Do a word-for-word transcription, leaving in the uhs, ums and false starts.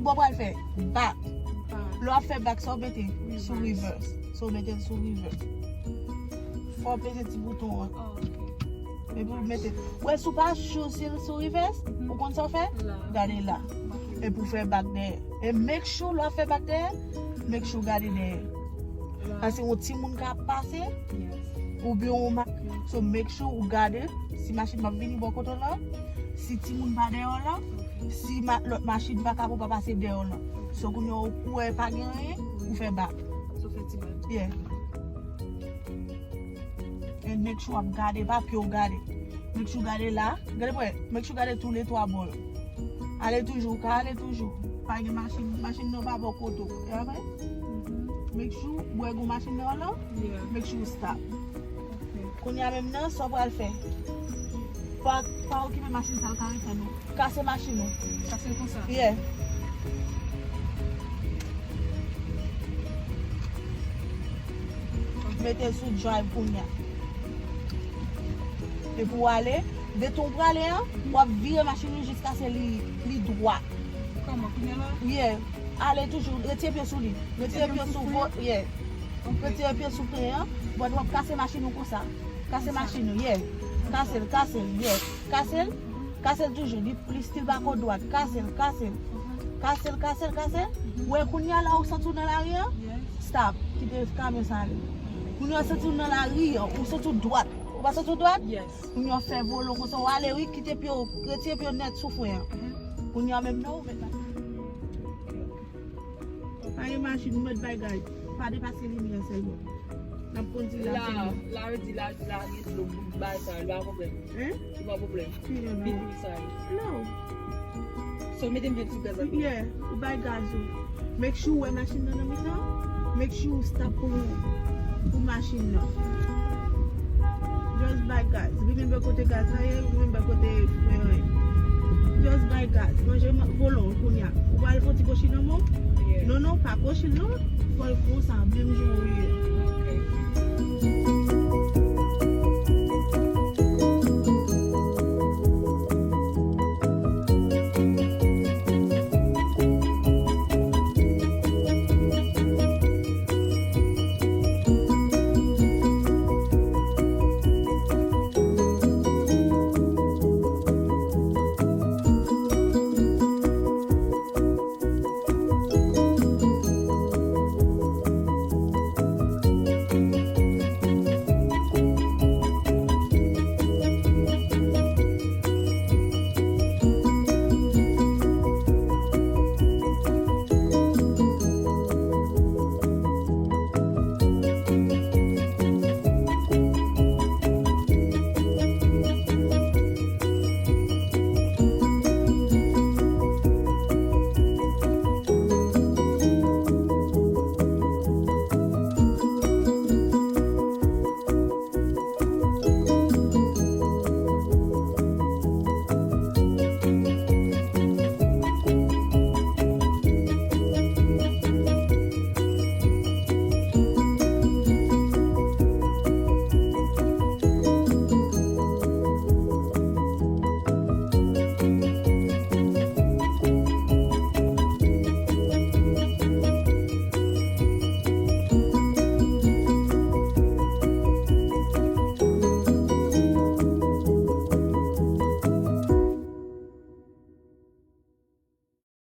Bon, pral fè back. Lè w ap fè back, sa w mete sou reverse. Sa w mete l sou reverse. Fò w peze ti bouton an. Epi w mete. Wè, si w pa sure si l sou reverse, ou konn sa w fè? Gade la. Epi w fè back dèyè. E make sure lè w ap fè back dèyè, make sure w gade dèyè. Paske yon timoun ka pase, oubyen yon ma-, so make sure ou gade si machin p ap vini bò kote w lan, si timoun pa dèyè w lan, si ma-, lòt machin pa ka pou pa pase dèyè w lan. So kounye a ou wè pa gen anyen, ou fè back. So fè ti back. Yeah. And make sure w ap gade, pa pye w gade. Make sure w gade la. Gade pou wè, make sure w gade tou le twa bò yo. Ale toujou, ou ka ale toujou. Pa gen machin, machin nan pa bò kote w. E apre? Make sure, ou wè gon machin nan lan. Make sure w stop. Kounye a menm nan, sa w pral fè? Pa, pa okipe machin sa, l ka ret non. Kase machin ou. Kase l konsa. Yeah. Mete l sou drive kounye a. Epi w ale, detan w prale an, w ap vire machin ou jiskaske li, li dwat. Kòman, kounye a la? Yeah. Ale toujou, retire pye sou li. Retire pye sou vo-, yeah. Retire pye sou fren an, but w ap kase machin ou konsa. Kase machin ou, yeah. Kase l, kase l, yeah. Kase l, kase l toujou. Li plis, li pa ko dwat. Kase l, kase l. Kase l, kase l, kase l. Wè, kounye a la ou santi w nan lari an? Stop. Kite kamyon sa ale. Kounye a w santi w nan lari an, ou santi w dwat. Ou pa santi w dwat? Kounye a w fè volo konsa, w ale wi, kite pye w, retire pye w nèt sou fren an. Kounye a menm non, ou mèt la. Pa gen machin, ou mèt bay gaz. Pa depase limyè sèlman. N ap kondi la sèlman. La, la yo di la, la gen dlo, bout bay sa, li pa pwoblèm. Hein? Li pa pwoblèm. Li non. Vit wi sa yo. No. So, mete m vit sou gaz la. Yeah, ou bay gaz ou. Make sure ou wè machin nan nan mitan. Make sure ou stop pou, pou machin nan. Just bay gaz. Remember kote gaz la ye, remember kote fren an ye. Just bay gaz. Ranje ma-, volan w kounye a. Ou pral fè yon ti kochi nan men w? Non, non, pa kochi l non. Fò l konsa, menm jan ou ye.